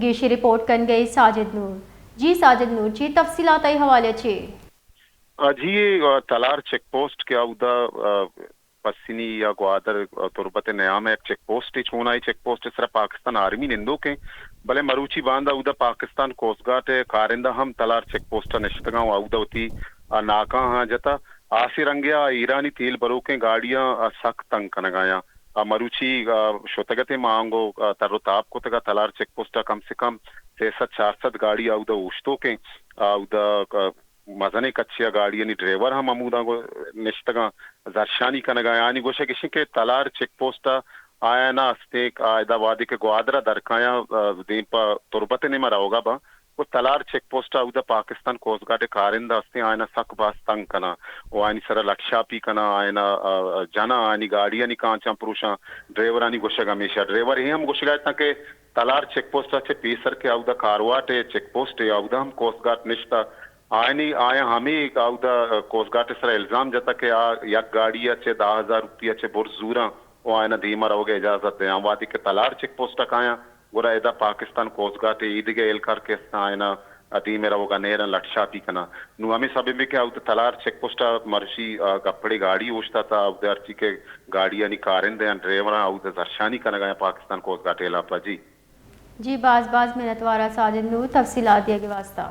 گیشی رپورٹ کنگئی ساجد نور۔ جی ساجد نور، چی تفصیلات ء حوالے چی؟ آ، جی، اے، آ، تلار چیک پوسٹ کہ اودا، آ، پسنی یا گوادر، آ، تربت ء نیام ء یک چیک پوسٹے، چونائی چیک پوسٹ ء سرا پاکستان آرمی نندوکیں، بلے مروچی باندا اودا پاکستان کوسٹ گارڈ ء کارندہ ہم تلار چیک پوسٹ ء نشتگاں و اودا وتی، آ، ناکاں ہاں جتا۔ آسے رنگے آ ایرانی تیل بروکیں گاڑیاں، آ، سک تنگ کنگایاں۔ آ، مروچی، آ، شتگتیں ما آنگو، آ، تر و تاب کتگا تلار چیک پوسٹ ء کم سے کم سئے سد چار سد گاڑی اودا اوشتوکیں۔ آ، اودا، آ، مزنیں کچے ء گاڑیانی ڈرائیور ہم ہموداں گو-، نشتگاں زرشانی کنگ ء آیانی گوشگ اش انت کہ تلار چیک پوسٹ ء آیان ء استیں آ ادا وہدے کہ گوادر ء درکایاں، آ، دیم پہ تربت ء نیمہ روگ ء باں و تلار چیک پوسٹ ء اودا پاکستان کوسٹ گارڈ ء کارندہ استیں آیان ء سک باز تنگ کناں و آیانی سرا لٹ شاپی کناں، آیان ء، آ، جناں، آیانی گاڑیانی کانچاں پروشاں۔ ڈرائیورانی گوشگ ہمیش ء ڈرائیور اے ہم گوشگ ء اتاں کہ تلار چیک پوسٹ ء چہ پیسر کہ اودا کارواٹ ء چیک پوسٹ ء اودا ہم کوسٹ گارڈ نشتہ آیانی، آیاں ہمے اودا کوسٹ گارڈ ء سرا الزام جتگ کہ آ یک گاڑی ء چہ دہ ہزار روپیہ چہ برز زوراں و آیانا دیم ء روگ ء اجازت دیاں۔ وہدے کہ تلار چیک پوسٹ ء کایاں گڑا ادا پاکستان کوسٹ گارڈ ء ایدگہ اہلکار کہ استاں آیانا دیم ء روگ ء نیراں لٹ شاپی کناں۔ نوں ہمے سبب کہ اودا تلار چیک پوسٹ ء مرشی، آ، گپڑے گاڑی اوشتاتہ اودا ہرچی کہ گاڑیانی کارندہ آں ڈرائیوراں اودا زرشانی کنگ ء آں پاکستان کوسٹ گارڈ ء ہلاپ ء۔ جی۔ جی باز باز منتوار ء ساجد نور تفصیلات دیگ ء واسطہ۔